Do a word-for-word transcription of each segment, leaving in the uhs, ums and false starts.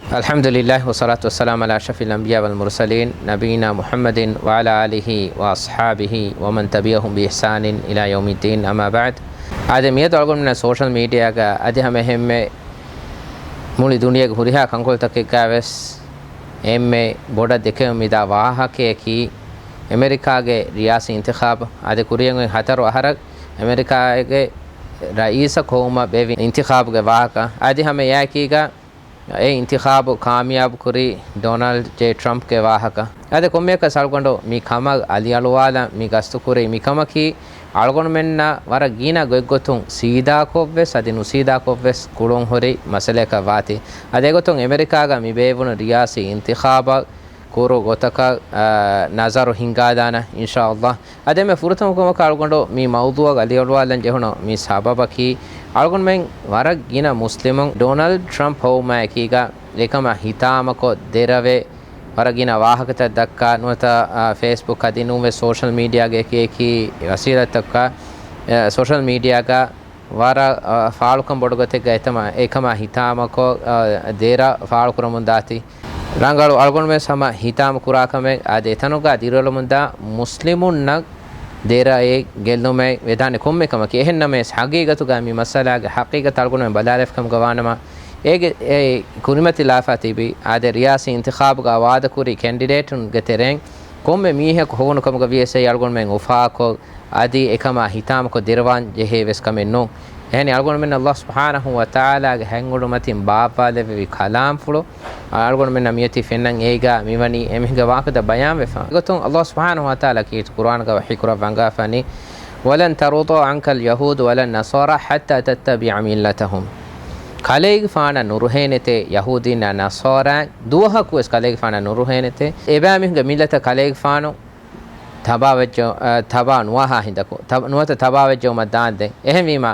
الحمد لله والصلاة والسلام على أشرف الأنبياء والمرسلين نبينا محمد وعلى آله وأصحابه ومن تبعهم بإحسان إلى يوم الدين، أما بعد. އާދެ، މިއަދު އަޅުގަނޑުމެންނަށް ސޯޝަލް މީޑިއާގަ އަދި ހަމަ އެހެންމެ މުޅި ދުނިޔޭގެ ހުރިހާ ކަންކޮޅުތަކެއްގަ ވެސް އެންމެ ބޮޑަށް ދެކެވެމުން މިދާ ވާހަކަޔަކީ، އެމެރިކާގެ ރިޔާސީ އިންތިޚާބު. އަދި ކުރިއަށް އޮތް ހަތަރު އަހަރަށް އެމެރިކާގެ ރައީސަށް ކޮވުމަށް ބޭއްވި އިންތިޚާބުގެ ވާހަކަ. އަދި ހަމަ އެއާއެކީގަ އެ އިންތިޚާބު ކާމިޔާބު ކުރި ޑޮނަލްޑް ޖޭ ޓްރަމްޕްގެ ވާހަކަ. އަދި ކޮންމެއަކަސް އަޅުގަނޑު މި ކަމަށް އަލިއަޅުވާލަން މި ގަސްތު ކުރީ މިކަމަކީ، އަޅުގަނޑުމެންނަށް ވަރަށް ގިނަ ގޮތްގޮތުން ސީދާކޮށްވެސް އަދި ނުސީދާކޮށްވެސް ގުޅުން ހުރި މައްސަލަޔަކަށް ވާތީ. އަދި އެގޮތުން އެމެރިކާގަ މި ބޭއްވުނު ރިޔާސީ އިންތިޚާބަށް ކުރު ގޮތަކަށް، އާ، ނަޒަރު ހިންގާދާނަން، އިންޝާﷲ. އަދި އެންމެ ފުރަތަމަ ކަމަކަށް އަޅުގަނޑު މި މައުޟޫޢަށް އަލިއަޅުވާލަން ޖެހުނު މި ސަބަބަކީ، އަޅުގަނޑުމެން ވަރަށް ގިނަ މުސްލިމުން ޑޮނަލްޑް ޓްރަމްޕް ހޮވުމާއެކީގަ އެކަމަށް ހިތާމަކޮށް ދެރަވެ، ވަރަށް ގިނަ ވާހަކަތައް ދައްކާ، ނުވަތަ، އާ، ފޭސްބުކް އަދި ނޫންވެސް ސޯޝަލް މީޑިއާގެ އެކި އެކި ވަސީލަތްތަކަށް، އާ، ސޯޝަލް މީޑިއާގަ ވަރަށް، އާ، ފާޅުކަން ބޮޑު ގޮތެއްގަ އެތަމަ-، އެކަމާ ހިތާމަކޮށް، އާ، ދެރަ ފާޅުކުރަމުން ދާތީ. ރަނގަޅު އަޅުގަނޑުމެން ހަމަ ހިތާމަ ކުރާ ކަމެއް އާދެ، އެތަނުގަ ދިރިއުޅެމުންދާ މުސްލިމުންނަށް ދެރައެއް ގެއްލުމެއް ވެދާނެ ކޮންމެ ކަމަކީ. އެހެންނަމަވެސް، ހަގީގަތުގަ މި މައްސަލާގެ ހަގީގަތު އަޅުގަނޑުމެން ބަލާލެފި ކަމުގަ ވާނަމަ، އޭގެ އެ ކުރިމަތިލާފަ ތިބި އާދެ، ރިޔާސީ އިންތިޚާބުގަ ވާދަކުރި ކެންޑިޑޭޓުންގެ ތެރެއިން ކޮންމެ މީހަކު ހޮވުނު ކަމުގަ ވިޔަސް އެއީ އަޅުގަނޑުމެން އުފާކޮށް، އަދި އެކަމާ ހިތާމަކޮށް ދެރަވާން ޖެހޭ ވެސް ކަމެއް ނޫން. އެހެނީ، އަޅުގަނޑުމެން ﷲ ސުބްޙާނަހޫ ވަތަޢާލާގެ ހަތް އުޑުމަތިން ބާއްވާލެއްވި ކަލާމްފުޅު، އަޅުގަނޑުމެންނަށް މިއޮތީ ފެންނަން އޭގަ މިވަނީ އެމީހުންގެ ވާހަކަތައް ބަޔާންވެފަ. އެގޮތުން ﷲ ސުބްޙާނަހޫ ވަތަޢާލާ ކީރިތި ޤުރުއާނުގަ ވަޙީ ކުރައްވަން އަންގާފަނީ، ولن ترضى عنك اليهود ولا النصارى حتى تتبع ملتهم. ކަލޭގެފާނަށް ނުރުހޭނެތޭ ޔަހޫދީންނާ ނަޞާރާއިން، ދުވަހަކުވެސް ކަލޭގެފާނަށް ނުރުހޭނެތޭ އެބައިމީހުންގެ މިއްލަތަށް ކަލޭގެފާނު ތަބާވެއްޖެ-، އަ، ތަބާ ނުވާހާ ހިނދަކު، ތަ-، ނުވަތަ ތަބާވެއްޖެއުމަށް ދާންދެން. އެހެންވީމާ،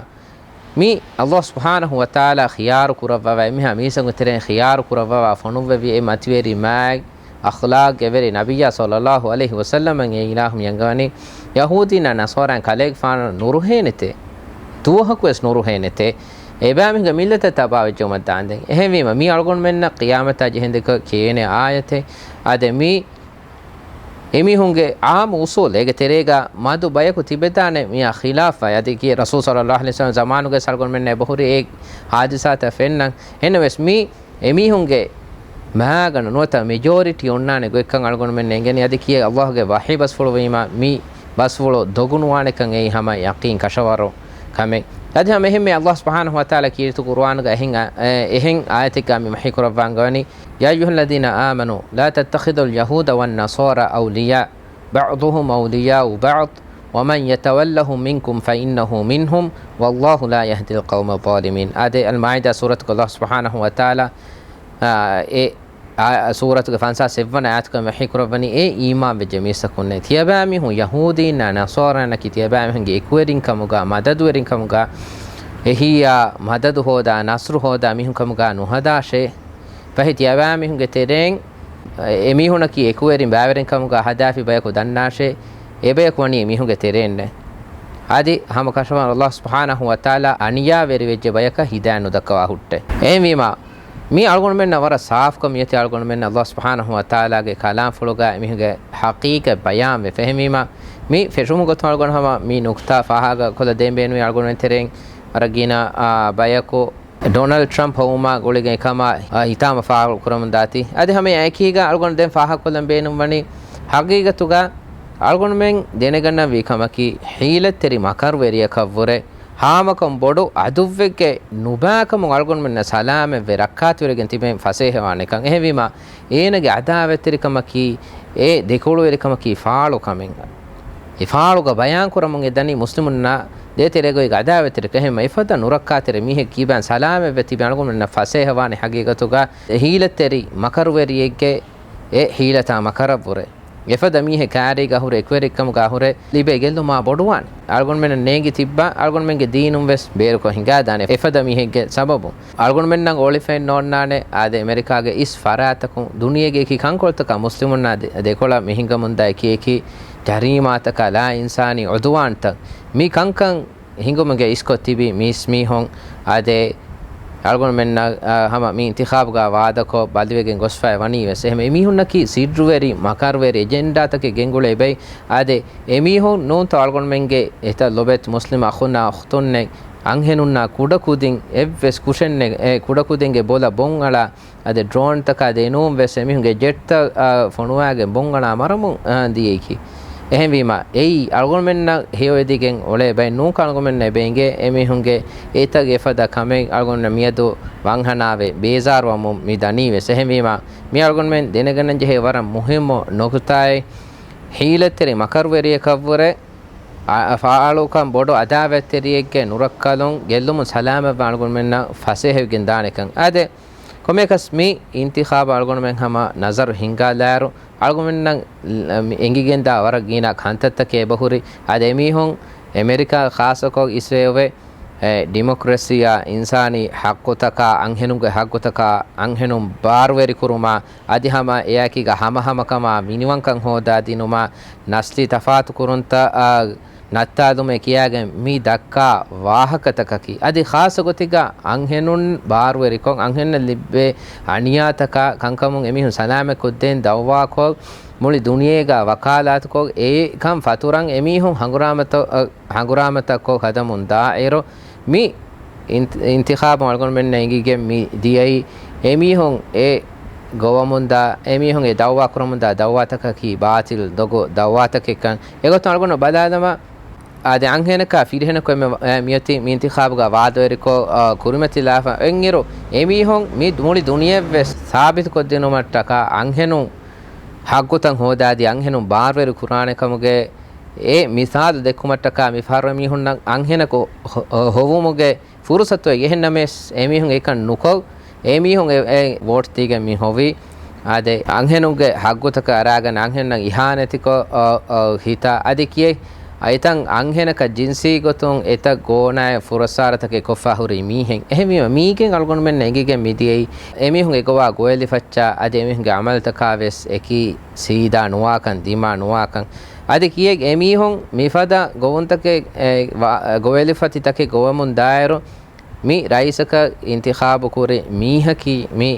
މި ﷲ ސުބްޙާނަހޫ ވަތަޢާލާ ޚިޔާރު ކުރައްވަވާ، އެމީހާ މީސްތަކުންގެ ތެރެއިން ޚިޔާރު ކުރައްވަވާ ފޮނުއްވެވި އެ މަތިވެރި މާތް އަޚްލާޤްގެ ވެރި ނަބިއްޔާ ޞައްލައްލާހު ޢަލައިހި ވަސައްލަމަށް އެ އިލާހު މި އަންގަވަނީ، ޔަހޫދީންނާ ނަޞާރާއިން ކަލޭގެފާނަށް ނުރުހޭނެތޭ، ދުވަހަކުވެސް ނުރުހޭނެތޭ، އެބައިމީހުންގެ މިއްލަތަށް ތަބާވެއްޖެއުމަށް ދާންދެން. އެހެންވީމަ، މީ އަޅުގަނޑުމެންނަށް ޤިޔާމަތާ ޖެހެންދެކަ ކިޔޭނެ އާޔަތެއް. އާދެ، މީ އެމީހުންގެ ޢާއްމު އުޞޫލު، އޭގެ ތެރޭގަ މަދު ބަޔަކު ތިބެދާނެ މިއާ ޚިލާފަށް. އަދި ކިޔޭ ރަސޫލު ޞައްލައްލާހު ޢަލައިހި ވަސައްލަމް ޒަމާނުގައި އަޅުގަނޑުމެންނަށް އެބަހުރި އެ ޙާދިސާތައް ފެންނަން. އެހެންނަމަވެސް، މީ އެމީހުންގެ މާގަނޑު ނުވަތަ މެޖޯރިޓީ އޮންނާނެ ގޮތްކަން އަޅުގަނޑުމެން އެނގެނީ. އަދި ކިޔޭ ﷲގެ ވަޙީ ބަސްފުޅުވީމަ، މި ބަސްފުޅު ދޮގުނުވާނެކަން އެއީ ހަމަ ޔަޤީން ކަށަވަރު ކަމެއް. އަދި ހަމަ އެހެންމެ ﷲ ސުބްޙާނަހޫ ވަތަޢާލާ ކީރިތި ޤުރުއާނުގަ އެހެން އާ-، އެ-، އެހެން އާޔަތެއްގަ މި ވަޙީ ކުރައްވާން ގޮވަނީ، يا أيها الذين آمنوا لا تتخذوا اليهود والنصارى أولياء بعضهم أولياء بعض ومن يتولهم منكم فإنه منهم والله لا يهدي القوم الظالمين. އާދެ، އަލްމާއިދާ ސޫރަތުގަ ﷲ ސުބްޙާނަހޫ ވަތަޢާލާ، އާ، އެ އާ، ސޫރަތުގެ ފަންސާސް އެއްވަނަ އާޔަތުގަ ވަޙީ ކުރައްވަނީ، އޭ އީމާންވެއްޖެ މީސްތަކުންނޭ! ތިޔަބައިމީހުން ޔަހޫދީންނާ ނަޞާރާއިންނަކީ ތިޔަބައިމީހުންގެ އެކުވެރިންކަމުގަ، މަދަދުވެރިންކަމުގަ، އެހީއާ މަދަދު ހޯދާ، ނަޞްރު ހޯދާ މީހުންކަމުގަ ނުހަދާށޭ. ފަހެ ތިޔަބައިމީހުންގެ ތެރެއިން އެމީހުންނަކީ އެކުވެރިން ބައިވެރިންކަމުގަ ހަދާފި ބަޔަކު ދަންނާށޭ. އެބަޔަކު ވަނީ އެމީހުންގެ ތެރެއިންނޭ. އަދި ހަމަ ކަށަވަރުން ﷲ ސުބްޙާނަހޫ ވަތަޢާލާ އަނިޔާވެރިވެއްޖެ ބަޔަކަށް ހިދާޔަތް ނުދައްކަވާ ހުއްޓޭ. އެހެންވީމާ، މީ އަޅުގަނޑުމެންނަށް ވަރަށް ސާފުކަން މިއޮތީ އަޅުގަނޑުމެންނަށް ﷲ ސުބްޙާނަހޫ ވަތަޢާލާގެ ކަލާމްފުޅުގަ އެމީހުންގެ ޙަޤީޤަތް ބަޔާންވެފަ. އެހެންވީމާ، މި ފެށުމުގެ ގޮތުން އަޅުގަނޑު ހަމަ މި ނުކުތާ ފާހަގަކޮށްލަ ދޭން ބޭނުންވީ އަޅުގަނޑުމެން ތެރެއިން ވަރަށް ގިނަ، އާ، ބަޔަކު ޑޮނަލްޑް ޓްރަމްޕް ހޮވުމާ ގުޅިގެން އެކަމާ، އާ، ހިތާމަ ފާހަގަކުރަމުން ދާތީ. އަދި ހަމަ އެކީގަ އަޅުގަނޑު ދެން ފާހަގަކޮށްލަން ބޭނުންވަނީ، ޙަޤީޤަތުގަ އަޅުގަނޑުމެން ދެނެގަންނަންވީ ކަމަކީ، ޙީލަތްތެރި މަކަރުވެރިޔަކަށްވުރެ ހާމަކަން ބޮޑު ޢަދުއްވެއްގެ ނުބާކަމުން އަޅުގަނޑުމެންނަށް ސަލާމަތްވެ ރައްކާތެރިވެގެން ތިބެން ފަސޭހަވާނެކަން. އެހެންވީމާ، އޭނަގެ ޢަދާވަތްތެރިކަމަކީ، އެ ދެކޮޅުވެރިކަމަކީ ފާޅު ކަމެއް. އެ ފާޅުގަ ބަޔާންކުރަމުން އެ ދަނީ މުސްލިމުންނާ ދޭތެރޭގައި ޢަދާވަތްތެރިކަން. އެހެންމަ އެފަދަ ނުރައްކާތެރި މީހެއް ކީބާން ސަލާމަތްވެ ތިބެ އަޅުގަނޑުމެންނަށް ފަސޭހަވާނެ ޙަޤީޤަތުގަ އެ ޙީލަތްތެރި މަކަރުވެރިއެއްގެ އެ ޙީލަތާ މަކަރަށްވުރެ. އެފަދަ މީހެއް ކާރީގަ ހުރެ އެކުވެރިކަމުގަ ހުރެ ލިބޭ ގެއްލުމާ ބޮޑުވާނެ. އަޅުގަނޑުމެންނަށް ނޭނގި ތިއްބާ އަޅުގަނޑުމެންގެ ދީނުން ވެސް ބޭރުކޮށް ހިނގާދާނެ އެފަދަ މީހެއްގެ ސަބަބުން. އަޅުގަނޑުމެންނަށް އޮޅިފައެއް ނޯންނާނެ، އާދެ، އެމެރިކާގެ އިސް ފަރާތަކުން ދުނިޔޭގެ އެކި ކަންކޮޅުތަކާ މުސްލިމުންނާ ދެ-، ދެކޮޅަށް މިހިނގަމުންދާ އެކި އެކި ޖަރީމާތަކާ ލާ އިންސާނީ ޢުދުވާންތައް މި ކަންކަން ހިނގުމުގެ އިސްކޮށް ތިބި މީސްމީހުން އާދެ، އަޅުގަނޑުމެންނަށް، އާ، ހަމަ މި އިންތިޚާބުގަ ވާދަކޮށް ބަލިވެގެން ގޮސްފައި ވަނީ ވެސް. އެހެން އެމީހުންނަކީ ސިއްރުވެރި، މަކަރުވެރި، އެޖެންޑާތަކެއް ގެންގުޅޭ ބައި. އާދެ، އެމީހުން ނޫންތޯ އަޅުގަނޑުމެންގެ އެތައް ލޮބެތި މުސްލިމް އަޚުންނާ އުޚްތުންނެއް އަންހެނުންނާ ކުޑަކުދިން އެއްވެސް ކުށެއްނެއް، އެ ކުޑަކުދިންގެ ބޮލަށް ބޮން އަޅާ، އަދި ޑްރޯންތަކާ ދެނޫން ވެސް އެމީހުންގެ ޖެޓްތައް، އާ، ފޮނުވާގެން ބޮން އަޅާ މަރަމުން، އާ، ދިޔައީކީ. އެހެންވީމަ، އެއީ އަޅުގަނޑުމެންނަށް ހެޔޮއެދިގެން އުޅޭ ބައެއް ނޫން އަޅުގަނޑުމެންނަށް އެބަ އެނގޭ އެމީހުންގެ އެތައް އެފަދަ ކަމެއް އަޅުގަނޑުމެން މިއަދު ވަންހަނާވެ ބޭޒާރުވަމުން މި ދަނީ ވެސް. އެހެންވީމަ، މި އަޅުގަނޑުމެން ދެނެގަންނަން ޖެހޭ ވަރަށް މުހިއްމު ނުކުތާއެއް، ހީލަތްތެރި މަކަރުވެރިޔަކަށްވުރެ އަ-، އަ-، ފާޅުކަން ބޮޑު އަދާވަތްތެރިއެއްގެ ނުރައްކަލުން ގެއްލުމުން ސަލާމަތްވާ އަޅުގަނޑުމެންނަށް ފަސޭހަވެގެން ދާނެކަން. އާދެ، ކޮންމެއަކަސް މި އިންތިޚާބަށް އަޅުގަނޑުމެން ހަމަ ނަޒަރު ހިންގާލާއިރު، އަޅުގަނޑުމެންނަށް އެނގިގެންދާ ވަރަށް ގިނަ ކަންތައްތަކެއް އެބަހުރި. އަދި އެމީހުން އެމެރިކާ ޚާއްޞަކޮށް އިސްވެއެވެ. އެ، ޑިމޮކްރަސީއާ، އިންސާނީ ޙައްޤުތަކާ، އަންހެނުންގެ ޙައްޤުތަކާ، އަންހެނުން ބާރުވެރިކުރުމާ، އަދި ހަމަ އެއާއެކީގަ ހަމަހަމަކަމާ މިނިވަންކަން ހޯދާދިނުމާ، ނަސްލީ ތަފާތުކުރުންތައް، އާ، ނައްތާލުމޭ ކިޔާގެން މި ދައްކާ ވާހަކަތަކަކީ، އަދި ޚާއްޞަ ގޮތެއްގަ އަންހެނުން ބާރުވެރިކޮށް، އަންހެންނަށް ލިބޭ އަނިޔާތަކާ ކަންކަމުން އެމީހުން ސަލާމަތްކޮށްދޭން ދައުވާކޮށް، މުޅި ދުނިޔޭގަ ވަކާލާތުކޮށް، އެ ކަން ފަތުރަން އެމީހުން ހަނގުރާމަތަ-، އަ، ހަނގުރާމަތައްކޮށް ހަދަމުން ދާއިރު، މި އިންތި-، އިންތިޚާބު އަޅުގަނޑުމެންނަށް އެނގިގެން މި ދިޔައީ، އެމީހުން އެ ގޮވަމުންދާ، އެމީހުން އެ ދައުވާ ކުރަމުންދާ ދައުވާތަކަކީ ބާޠިލް ދޮގު ދައުވާތަކެއްކަން. އެގޮތުން އަޅުގަނޑު ބަލާލަމާ، އާދެ، އަންހެނަކާ ފިރިހެނަކު އެންމެ ވަ-، އެ، މިއޮތީ މި އިންތިޚާބުގަ ވާދަވެރިކޮށް، އާ، ކުރިމަތިލާފަ އެއްއިރު، އެމީހުން މި ދު-، މުޅި ދުނިޔެއަށްވެސް ސާބިތުކޮށްދިނުމަށްޓަކާ އަންހެނުން ޙައްޤުތައް ހޯދާދީ، އަންހެނުން ބާރުވެރި ކުރާނެ ކަމުގެ އެ މިސާލު ދެއްކުމަށްޓަކާ މިފަހަރު އެމީހުންނަށް އަންހެނަކު ހޮ-، ހޮ-، ހޮވުމުގެ ފުރުސަތު އެހެންނަމަވެސް، އެމީހުން އެކަން ނުކޮށް، އެމީހުން އެ، އެ ވޯޓް ދީގެން މި ހޮވީ. އާދެ، އަންހެނުންގެ ހައްގުތަކަށް އަރާގަން އަންހެންނަށް އިހާނެތިކޮށް، އަ، އަ، ހިތާ އަދި ކިޔެއް، އެތަން އަންހެނަކަށް ޖިންސީ ގޮތުން އެތައް ގޯނާއެއް ފުރައްސާރަތަކެއް ކޮށްފާ ހުރި މީހެއް. އެހެންވީމަ، މީގެން އަޅުގަނޑުމެންނަށް އެނގިގެން މިދިޔައީ، އެމީހުން އެގޮވާ ގޮވެލިފައްޗާ އަދި އެމީހުންގެ އަމަލުތަކާވެސް އެކީ ސީދާ ނުވާކަން، ދިމާ ނުވާކަން. އަދި ކިޔެއް އެމީހުން މިފަދަ ގޮވުންތަކެއް، އެ، ވާ-، ގޮވެލިފަތިތަކެއް ގޮވަމުން ދާއިރު، މި ރައީސަކަށް އިންތިޚާބު ކުރި މީހަކީ މި،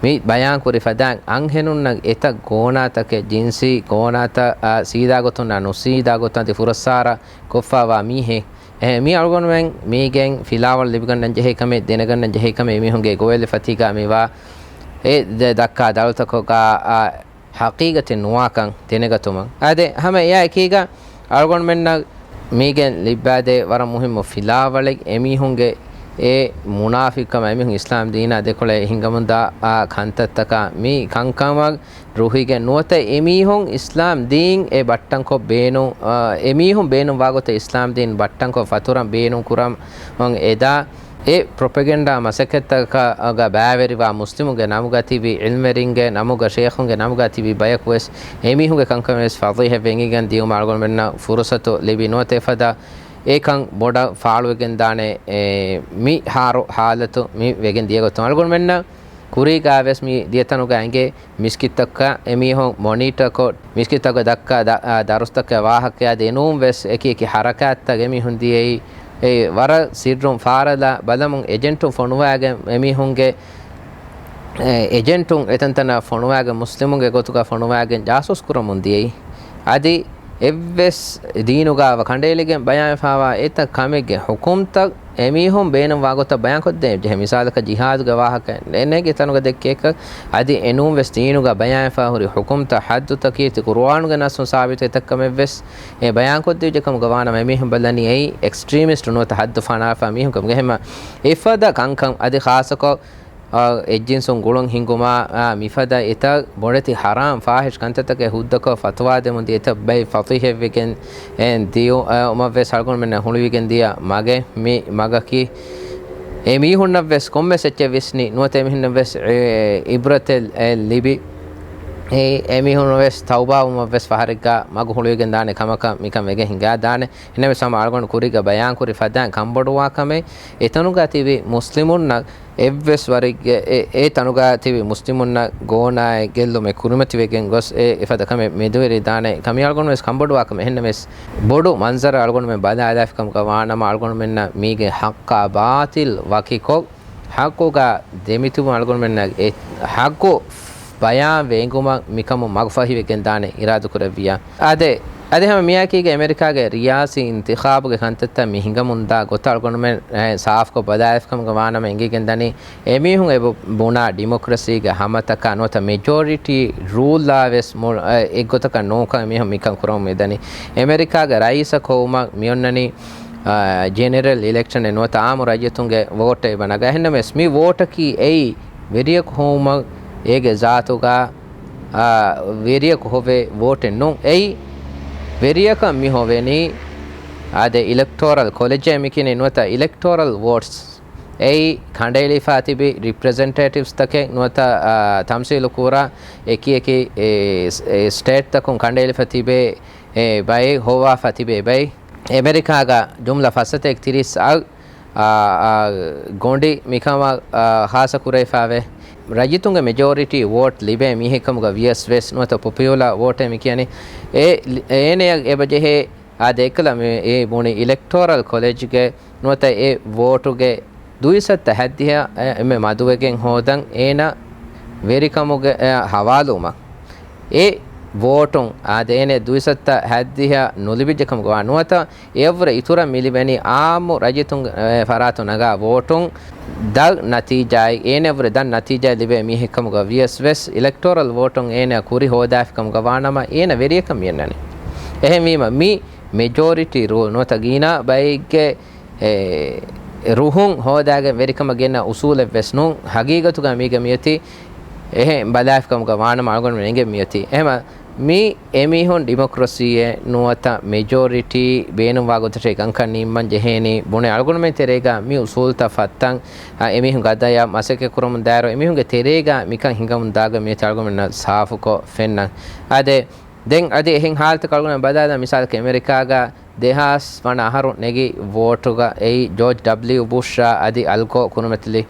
މި ބަޔާން ކުރި ފަދައިން އަންހެނުންނަށް އެތައް ގޯނާތަކެއް، ޖިންސީ ގޯނާތައް، އާ، ސީދާ ގޮތުންނާ ނުސީދާ ގޮތުން އަދި ފުރައްސާރަ ކޮށްފާވާ މީހެއް. އެ، މި އަޅުގަނޑުމެން މީގެން ފިލާވަޅު ލިބިގަންނަން ޖެހޭ ކަމެއް، ދެނެގަންނަން ޖެހޭ ކަމެއް، އެމީހުންގެ ގޮވެލި ފަތީގާ މިވާ އެ ދެ-، ދައްކާ ދަޅުތަކުގާ، އާ، ހަޤީގަތެއް ނުވާކަން ދެނެގަތުމަށް. އާދެ، ހަމަ އެއާ އެކީގަ އަޅުގަނޑުމެންނަށް މީގެން ލިއްބާދޭ ވަރަށް މުހިއްމު ފިލާވަޅެއް، އެމީހުންގެ އެ މުނާފިޤްކަމާ، އެމީހުން އިސްލާމް ދީނާ ދެކޮޅަށް ހިނގަމުންދާ އާ ކަންތައްތަކާ މި ކަންކަމަށް ރުހިގެން ނުވަތަ އެމީހުން އިސްލާމް ދީން އެ ބައްޓަންކޮށް ބޭނުން، އާ، އެމީހުން ބޭނުންވާ ގޮތަށް އިސްލާމް ދީން ބައްޓަންކޮށް ފަތުރަން ބޭނުން ކުރަން އެދާ، އެ ޕްރޮޕެގެންޑާ މަސައްކަތްތަކަކަށް ބައިވެރިވާ މުސްލިމުންގެ ނަމުގަ ތިބި، ޢިލްމުވެރިންގެ ނަމުގަ، ޝޭޚުންގެ ނަމުގަ ތިބި ބަޔަކުވެސް އެމީހުންގެ ކަންކަމެއްވެސް ފަޟީޙަތްވެ އެނގިގެން ދިޔުމަށް އަޅުގަނޑުމެންނަށް ފުރުޞަތު ލިބި ނުވަތަ އެފަދަ އެކަން ބޮޑަށް ފާޅުވެގެންދާނެ، އެ، މިހާރު ޙާލަތު މި ވެގެން ދިޔަގޮތުން އަޅުގަނޑުމެންނަށް ކުރީގާވެސް މި ދިޔަތަނުގަ އެނގޭ މިސްކިތްތަކަށް އެމީހުން މޮނީޓަކޮށް، މިސްކިތްތަކުގަ ދައްކާ ދަ-، އާ، ދަރުސްތަކެއް ވާހަކައާ ދެނޫން ވެސް އެކި އެކި ޙަރަކާތްތައް އެމީހުން ދިޔައީ، އެ ވަރަށް ސިއްރުން ފާރަލާ ބަލަމުން އެޖެންޓުން ފޮނުވާގެން އެމީހުންގެ، އެ، އެޖެންޓުން އެތަންތަނަށް ފޮނުވާގެން މުސްލިމުންގެ ގޮތުގަ ފޮނުވާގެން ޖާސޫސް ކުރަމުން ދިޔައީ. އަދި އެއްވެސް ދީނުގަ ކަނޑައެޅިގެން ބަޔާންވެފާވާ އެތައް ކަމެއްގެ ޙުކުމްތައް އެމީހުން ބޭނުންވާ ގޮތަށް ބަޔާންކޮށްދޭން ޖެހޭ. މިސާލަކަށް ޖިހާދުގެ ވާހަކަ ނެގި ތަނުގަ ދެއްކޭކަށް އަދި އެނޫން ވެސް ދީނުގަ ބަޔާންވެފާ ހުރި ޙުކުމްތައް ޙައްދުތަކީ ތި ޤުރުއާނުގެ ނައްސުން ސާބިތު އެތައް ކަމެއްވެސް އެ ބަޔާންކޮށްދެވިއްޖެ ކަމުގަ ވާނަމަ އެމީހުން ބަލަނީ އެއީ އެކްސްޓްރީމިސްޓް ނުވަތަ ޙައްދު ފަނާފާ މީހުން ކަމުގަ. އެހެންމަ އެފަދަ ކަންކަން އަދި ޚާއްޞަކޮށް އާ، އެއްޖިންސުން ގުޅުން ހިންގުމާ، އާ، މިފަދަ އެތައް ބޮޑެތި ޙަރާމް ފާޙިޝް ކަންތައްތަކެއް ހުއްދަކޮށް ފަތުވާ ދެމުން ދިޔަ އެތައް ބައެއް ފަޤީހެއްވެގެން، އެ، ދިޔު، އަ، އުމަށްވެސް އަޅުގަނޑުމެންނަށް ހުޅުވިގެން ދިޔަ މަގެއް މި މަގަކީ. އެ މީހުންނަށްވެސް ކޮންމެސް އެއްޗެއް ވިސްނި، ނުވަތަ އެމީހުންނަށްވެސް، އެ، އިބްރަތެއް، އެ، ލިބި، އެ، އެމީހުންނަށްވެސް ތައުބާވުމަށްވެސް ފަހަރެއްގަ މަގު ހުޅުވިގެން ދާނެ ކަމަކަށް މިކަން ވެގެން ހިނގާ ދާނެ. އެހެންނަމަވެސް ހަމަ އަޅުގަނޑު ކުރީގަ ބަޔާންކުރި ފަދައިން ކަންބޮޑުވާ ކަމެއް އެތަނުގަ ތިބި މުސްލިމުންނަށް އެއްވެސް ވަރެއްގެ އެ، އެ ތަނުގަ ތިބި މުސްލިމުންނަށް ގޯނާއެއް ގެއްލުމެއް ކުރިމަތިވެގެން ގޮސް އެ އެފަދަ ކަމެއް މެދުވެރި ދާނެ ކަމީ އަޅުގަނޑު ވެސް ކަންބޮޑުވާ ކަމެއް. އެހެންނަމަވެސް ބޮޑު މަންޒަރަށް އަޅުގަނޑުމެން ބަލާލާފި ކަމުގަ ވާނަމަ އަޅުގަނޑުމެންނަށް މީގެ ޙައްޤާ ބާޠިލް ވަކިކޮށް ޙައްޤުގަ ދެމިތިބުން އަޅުގަނޑުމެންނަށް އެ ޙައްޤު ބަޔާން ވޭންގުމަށް މިކަމުން މަގުފަހިވެގެންދާނެ އިރާދަކުރެއްވިއްޔާ. އާދެ، އަދި ހަމަ މިއާއެކީގަ އެމެރިކާގެ ރިޔާސީ އިންތިޚާބުގެ ކަންތައްތައް މި ހިނގަމުންދާ ގޮތަށް އަޅުގަނޑުމެން ސާފުކޮށް ބަލާލިފިކަމުގަ ވާނަމަ އެނގިގެންދަނީ، އެމީހުން އެ ބު-، ބުނާ ޑިމޮކްރަސީގެ ހަމަތަކާ ނުވަތަ މެޖޯރިޓީ ރޫލާ ވެސް މުޅ-، އެއްގޮތަކަށް ނޫންކަން މީހުން މިކަން ކުރަމުން މިދަނީ. އެމެރިކާގެ ރައީސަކު ހޮވުމަށް މިއޮންނަނީ، އާ، ޖެނެރަލް އިލެކްޝަނެއް ނުވަތަ އާއްމު ރައްޔިތުންގެ ވޯޓެއް އެބަ ނަގާ. އެހެންނަމަވެސް މި ވޯޓަކީ އެއީ ވެރިޔަކު ހޮވުމަށް އޭގެ ޒާތުގަ، އާ، ވެރިޔަކު ހޮވޭ ވޯޓެއް ނޫން. އެއީ ވެރިޔަކަށް މި ހޮވެނީ، އާދެ، އިލެކްޓޯރަލް ކޮލެޖޭ މިކިޔަނީ ނުވަތަ އިލެކްޓޯރަލް ވޯޓްސް. އެއީ ކަނޑައެޅިފާ ތިބި ރިޕްރެޒެންޓޭޓިވްސްތަކެއް ނުވަތަ، އާ، ތަމްސީލު ކުރާ އެކި އެކި، އެ، ސް-، އެ ސްޓޭޓްތަކުން ކަނޑައެޅިފަ ތިބޭ، އެ، ބައެއް ހޮވާފަ ތިބޭ ބައެއް. އެމެރިކާގަ ޖުމްލަ ފައްސަތޭކަ ތިރީސް އަށް، އާ، އާ، ގޮނޑި މިކަމަށް، އާ، ޚާއްޞަ ކުރެވިފައިވޭ. ރައްޔިތުންގެ މެޖޯރިޓީ ވޯޓް ލިބޭ މީހެއްކަމުގަ ވިޔަސް ވެސް ނުވަތަ ޕޮޕިއުލާ ވޯޓޭ މި ކިޔަނީ. އެ، އޭނަޔަށް އެބަ ޖެހޭ އާ، ދެއްކަލަ މި އެ ބުނި އިލެކްޓޯރަލް ކޮލެޖްގެ ނުވަތަ އެ ވޯޓުގެ ދުއިސައްތަ ހައްދިހަ އެ، އެންމެ މަދުވެގެން ހޯދަން އޭނަ ވެރިކަމުގެ، އެ، ހަވާލުވުމަށް. އެ ވޯޓުން އާދެ އޭނަ ދުއިސައްތަ ހައްދިހަ ނުލިބިއްޖެ ކަމުގަ ވާ ނުވަތަ އެއަށްވުރެ އިތުރަށް މި ލިބެނީ އާއްމު ރައްޔިތުން، އެ، ފަރާތުން ނަގާ ވޯޓުން ދަށް ނަތީޖާއެއް، އޭނައަށްވުރެ ދަށް ނަތީޖާއެއް ލިބޭ މީހެއްކަމުގަ ވިޔަސް ވެސް އިލެކްޓޯރަލް ވޯޓުން އޭނަ ކުރި ހޯދާފިކަމުގަ ވާނަމަ އޭނަ ވެރިޔަކަށް މިއަންނަނީ. އެހެންވީމަ މި މެޖޯރިޓީ ރޫލް ނުވަތަ ގިނަ ބައެއްގެ، އެ، ރުހުން ހޯދާގެން ވެރިކަމަށް ގެންނަ އުސޫލެއް ވެސް ނޫން. ހަގީގަތުގަ މީގަ މިއޮތީ އެހެން ބަލާފިކަމުގަ ވާނަމަ އަޅުގަނޑުމެން އެނގެން މިއޮތީ. އެހެމަ މި އެމީހުން ޑިމޮކްރަސީއެއް ނުވަތަ މެޖޯރިޓީ ބޭނުންވާ ގޮތަށޭ ކަންކަން ނިންމަން ޖެހޭނީ ބުނެ އަޅުގަނޑުމެން ތެރޭގަ މި އުސޫލްތައް ފައްތަން، އަ، އެމީހުން ގަދަޔަށް މަސައްކަތް ކުރަމުން ދާއިރު އެމީހުންގެ ތެރޭގަ މިކަން ހިނގަމުން ދާގަ މިއޮތީ އަޅުގަނޑުމެންނަށް ސާފުކޮށް ފެންނަން. އާދެ، ދެން އަދި އެހެން ހާލަތަކަށް އަޅުގަނޑު ބަލާލަން މިސާލަކަށް އެމެރިކާގަ ދެހާސް ވަނަ އަހަރު ނެގި ވޯޓުގަ އެއީ ޖޯޖް ޑަބްލިޔު ބުޝްއާ އަދި އަލްގޯ ކުރިމަތިލި.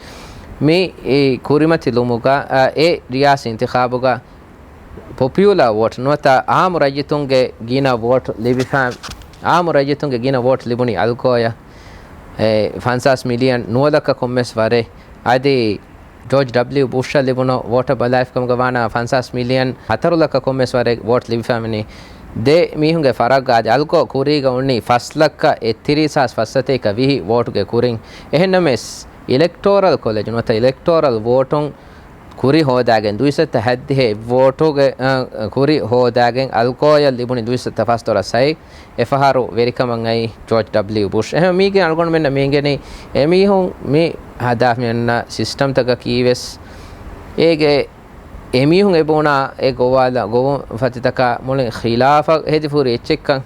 މި އި ކުރިމަތިލުމުގަ، އަ، އެ ރިޔާސީ އިންތިޚާބުގަ ޕޮޕިއުލާ ވޯޓް ނުވަތަ އާއްމު ރައްޔިތުންގެ ގިނަ ވޯޓް ލިބިފާ، އާއްމު ރައްޔިތުންގެ ގިނަ ވޯޓް ލިބުނީ އަލްގޯޔަށް. އެ ފަންސާސް މިލިއަން ނުވަލައްކަ ކޮންމެސް ވަރެއް. އަދި ޖޯޖް ޑަބްލިޔު ބުޝަށް ލިބުނު ވޯޓަށް ބަލާފިކަމުގަ ވާނަމަ ފަންސާސް މިލިއަން ހަތަރު ލައްކަ ކޮންމެސް ވަރެއް ވޯޓް ލިބިފައިވަނީ. ދެ މީހުންގެ ފަރަގާ އަދި އަލްގޯ ކުރީގަ އުންނީ ފަސް ލައްކަ އެއްތިރީސް ހާސް ފަސްސަތޭކަ ވިހި ވޯޓުގެ ކުރިން. އެހެންނަމަވެސް، އިލެކްޓޯރަލް ކޮލެޖް ނުވަތަ އިލެކްޓޯރަލް ވޯޓުން ކުރި ހޯދާގެން ދުއިސައްތަ ހައްދިހަ ވޯޓުގެ، އަ، ކުރި ހޯދާގެން އަލްގޯޔަށް ލިބުނީ ދުއިސައްތަ ފަސް ދޮޅަސް ހަތް. އެފަހަރު ވެރިކަމަށް އައީ ޖޯޖް ޑަބްލިޔު ބުޝް. އެހެން މީގެ އަޅުގަނޑުމެންނަށް މި އެނގެނީ އެމީހުން މި ހަދާ މިއަންނަ ސިސްޓަމްތަކަކީ ވެސް އޭގެ އެމީހުން އެބުނާ އެ ގޮވާލަ ގޮވުން ފަތިތަކާ މުޅި ޚިލާފަށް ހެދިފުރި އެއްޗެއްކަން.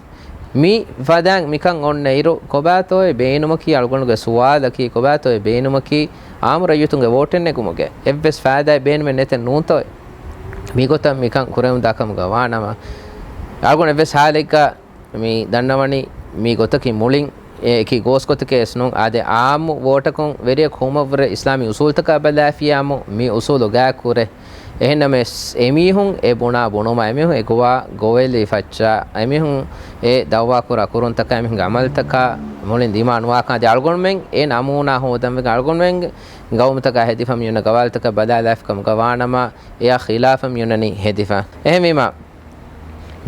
މި ފަދައިން މިކަން އޮންނައިރު، ކޮބާތޯއެ ބޭނުމަކީ؟ އަޅުގަނޑުގެ ސުވާލަކީ، ކޮބާތޯއެ ބޭނުމަކީ އާއްމު ރައްޔިތުންގެ ވޯޓެއް ނެގުމުގެ؟ އެއްވެސް ފައިދާއެއް ބޭނުމެއް ނެތެއް ނޫންތޯއެ؟ މިގޮތަށް މިކަން ކުރެވުންދާކަމުގަ ވާނަމަ، އަޅުގަނޑު އެއްވެސް ހާލެއްގަ މި ދަންނަވަނީ މި ގޮތަކީ މުޅިން އެކި ގޯސްގޮތެކޭ ވެސް ނޫން. އާދެ، އާއްމު ވޯޓަކުން ވެރިޔަކު ހޮވުމަށްވުރެ އިސްލާމީ އުސޫލުތަކާ ބަލާފިޔާމު މި އުސޫލު ގާތް ކުރޭ. އެހެންނަމަވެސް، އެމީހުން އެ ބުނާ ބުނުމާ، އެމީހުން އެ ގޮވާ ގޮވެލި ފައްޗާ، އެމީހުން އެ ދައުވާ ކުރާ ކުރުންތަކާ، އެމީހުންގެ ޢަމަލުތަކާ މުޅިން ދިމާ ނުވާކަން އަދި އަޅުގަނޑުމެން އެ ނަމޫނާ ހޯދަންވެގެން އަޅުގަނޑުމެންގެ ގައުމުތަކާ ހެދިފަ މިއޮންނަ ގަވާލުތަކަށް ބަލާލާފިކަމުގަ ވާނަމަ، އެއާ ޚިލާފަށް މިއޮންނަނީ ހެދިފަ. އެހެންވީމަ،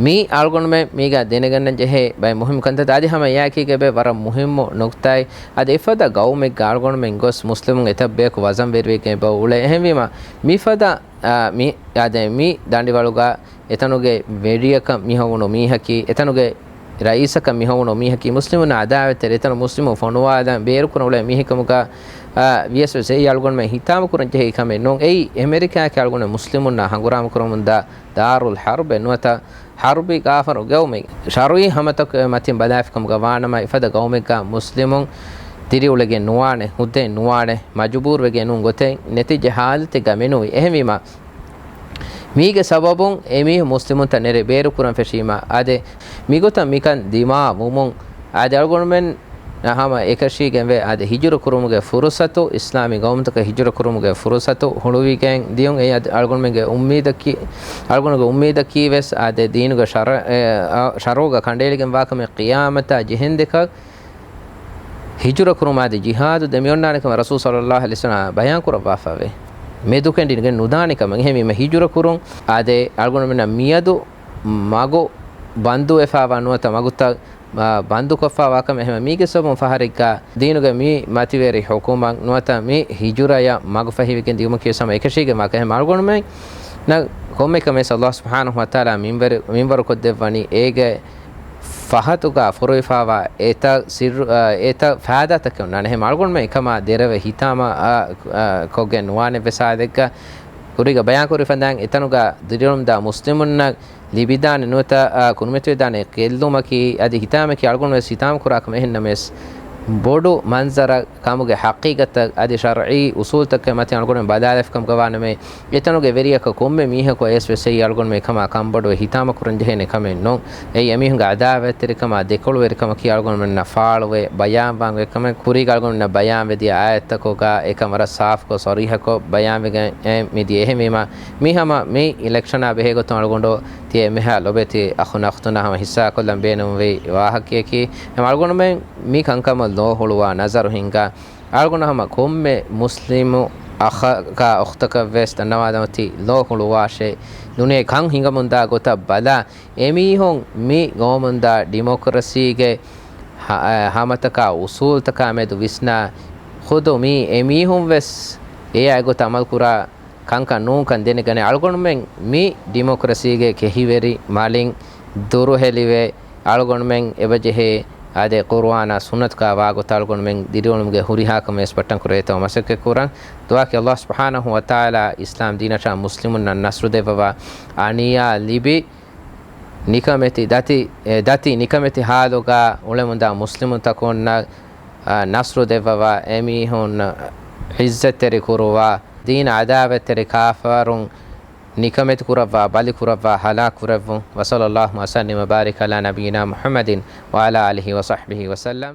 މީ އަޅުގަނޑުމެން މީގަ ދެނެގަންނަން ޖެހޭ ބައެއް މުހިއްމު ކަންތައްތައް. އަދި ހަމަ އެއާއެކީގަ އެބަ ވަރަށް މުހިއްމު ނުކްތާއެއް. އަދި އެފަދަ ގައުމެއްގަ އަޅުގަނޑުމެން ގޮސް މުސްލިމުން އެތައް ބަޔަކު ވަޒަންވެރިވެގެން އެބަ އުޅޭ. އެހެންވީމަ، މިފަދަ، އާ، މި، އާދެ، މި ދަނޑިވަޅުގަ އެތަނުގެ ވެރިޔަކަށް މިހޮވުނު މީހަކީ، އެތަނުގެ ރައީސަކަށް މިހޮވުނު މީހަކީ، މުސްލިމުންނާ އަދާވަތްތެރި، އެތަނު މުސްލިމުން ފޮނުވާލަން ބޭރުކުރަން އުޅޭ މީހެއްކަމުގަ، އާ، ވިޔަސް ވެސް އެއީ އަޅުގަނޑުމެން ހިތާމަކުރަން ޖެހޭ ކަމެއް ނޫން. އެއީ އެމެރިކާއަކީ އަޅުގަނޑުމެން މުސްލިމުންނާ ހަނގުރާމަކުރަމުންދާ ދާރުލް ޙަރްބެއް ނުވަތަ ޙަރްބީ ގާފަރު ގައުމެއް. ޝަރުޢީ ހަމަތަކުގެ މަތިން ބަލާފިކަމުގަ ވާނަމަ، އެފަދަ ގައުމެއްގަ މުސްލިމުން ދިރިއުޅެގެން ނުވާނެ، ހުއްދައެއް ނުވާނެ، މަޖުބޫރުވެގެން ނޫން ގޮތެއް ނެތިއްޖެ ހާލަތެއްގަ މެނުވި. އެހެންވީމަ، މީގެ ސަބަބުން އެމީހުން މުސްލިމުންތައް ނެރެ ބޭރުކުރަން ފެށީމަ، އާދެ، މިގޮތަށް މިކަން ދިމާވުމުން، އާދެ، އަޅުގަނޑުމެން ހަމަ އެކަށީގެންވެ، އާދެ، ހިޖުރަ ކުރުމުގެ ފުރުސަތު، އިސްލާމީ ގައުމުތަކަށް ހިޖުރަ ކުރުމުގެ ފުރުސަތު ހުޅުވިގެން ދިޔުން. އެއީ އަދި އަޅުގަނޑުމެންގެ އުއްމީދަކީ، އަޅުގަނޑުގެ އުއްމީދަކީ ވެސް، އާދެ، ދީނުގެ ޝަރ-، އެ، އަ، ޝަރުޢުގަ ކަނޑައެޅިގެން ވާކަމެއް ޤިޔާމަތާ ޖެހެންދެކަށް ހިޖުރަ ކުރުމާ ދެ ޖިހާދު ދެ މިއޮންނާނެ ކަމަށް ރަސޫލު ޞައްލައްލާހު ޢަލައިހި ވަސައްލަމަ ބަޔާން ކުރައްވާފަވޭ. މެދުކެނޑިގެން ނުދާނެ ކަމަށް. އެހެންވީމަ ހިޖުރަ ކުރުން އާދެ، އަޅުގަނޑުމެންނަށް މިއަދު މަގު ބަންދުވެފާވާ ނުވަތަ މަގުތައް، އާ، ބަންދުކޮށްފާވާ ކަމެއް. އެހެންވެ މީގެ ސަބަބުން ފަހަރެއްގަ ދީނުގެ މި މަތިވެރި ޙުކުމަށް ނުވަތަ މި ހިޖުރަޔަށް މަގުފަހިވެގެން ދިޔުމަކީ ވެސް ހަމަ އެކަށީގެންވާ ކަމެއް. އަޅުގަނޑުމެންނަށް ކޮންމެ ކަމެއް ﷲ ސުބްޙާނަހު ވަތަޢާލާ މިންވަރު، މިންވަރުކޮށްދެއްވަނީ އޭގެ ފަހަތުގަ ފޮރުވިފާވާ އެތައް ސިއްރު، އަ، އެތައް ފައިދާތަކެއް އޮންނާނެ. އެހެން އަޅުގަނޑުމެން އެކަމާ ދެރަވެ ހިތާމަ، އަ، އަ، ކޮށްގެން ނުވާނެ ވެސް އާދެއްގަ ކުރީގަ ބަޔާންކުރި ފަންދާން އެތަނުގަ ދިރިއުޅުމުންދާ މުސްލިމުންނަށް ލިބިދާނެ ނުވަތަ، އާ، ކުރިމަތިވެދާނެ ގެއްލުމަކީ އަދި ހިތާމަކީ އަޅުގަނޑު ވެސް ހިތާމަ ކުރާ ކަމެއް. އެހެންނަމަވެސް ބޮޑު މަންޒަރަށް ކަމުގެ ޙަޤީޤަތަށް އަދި ޝަރްޢީ އުޞޫލުތަކެއް މަތިން އަޅުގަނޑުމެން ބަލާލެފިކަމުގަ ވާނަމޭ، އެތަނުގެ ވެރިޔަކަށް ކޮންމެ މީހަކު އަޔަސް ވެސް އެއީ އަޅުގަނޑުމެން އެކަމާ ކަންބޮޑުވެ ހިތާމަ ކުރަންޖެހޭނެ ކަމެއް ނޫން. އެއީ އެމީހުންގެ ޢަދާވަތްތެރިކަމާ ދެކޮޅުވެރިކަމަކީ އަޅުގަނޑުމެންނަށް ފާޅުވެ ބަޔާންވާން އޮތް ކަމެއް. ކުރީގަ އަޅުގަނޑުމެންނަށް ބަޔާންވެދިޔަ އާޔަތްތަކުގަ އެކަން ވަރަށް ސާފުކޮށް ޞަރީޙަކޮށް ބަޔާންވެގެން އެ މިދިޔަ. އެހެންވީމަ މި ހަމަ މި އިލެކްޝަނާ ބެހޭގޮތުން އަޅުގަނޑު ތިޔަ އެންމެހާ ލޮބެތި އަޚުން އަޚްތުންނާ ހަމަ ހިއްސާކޮށްލަން ބޭނުންވި ވާހަކަޔަކީ، އެމަ އަޅުގަނޑުމެން މި ކަންކަމަށް ލޯ ހުޅުވާ ނަޒަރު ހިންގާ، އަޅުގަނޑު ހަމަ ކޮންމެ މުސްލިމު އަޚަކާ އުޚްތަކަށް ވެސް ދަންނަވާދަމަތި ލޯ ހުޅުވާށޭ. ނޫނޭ ކަން ހިނގަމުންދާ ގޮތަށް ބަލާ، އެމީހުން މި ގައުމުންދާ ޑިމޮކްރަސީގެ ހަ-، ހަމަތަކާ އުޞޫލުތަކާ މެދު ވިސްނާ، ޚުދު މީ އެމީހުން ވެސް އެއާ އެގޮތަށް ޢަމަލުކުރާ ކަންކަން ނޫންކަން ދެނެގަނެ، އަޅުގަނޑުމެން މި ޑިމޮކްރަސީގެ ކެހިވެރި މަލިން ދުރުހެލިވެ، އަޅުގަނޑުމެން އެބަޖެހޭ އާދެ، ޤުރުއާނާ ސުންނަތުގަ ވާގޮތަށް އަޅުގަނޑުމެން ދިރިއުޅުމުގެ ހުރިހާ ކަމެއް ވެސް ބައްޓަން ކުރޭތޯ މަސައްކަތް ކުރަން. ދުޢާކީ ﷲ ސުބްޙާނަހު ވަތަޢާލާ އިސްލާމް ދީނަށާ މުސްލިމުންނަށް ނަޞްރު ދެއްވަވާ، އަނިޔާ ލިބި، ނިކަމެތި ދަތި، އެ، ދަތި ނިކަމެތި ޙާލުގަ އުޅެމުންދާ މުސްލިމުންތަކުންނަށް، އަ، ނަޞްރު ދެއްވަވާ، އެމީހުން ޢިއްޒަތްތެރި ކުރުވާ، ދީނަށް ޢަދާވަތްތެރި ކާފަރުން ނިކަމެތި ކުރައްވާ، ބަލި ކުރައްވާ، ހަލާކު ކުރެއްވުން. وصلى الله وسلم وبارك على نبينا محمد وعلى آله وصحبه وسلم.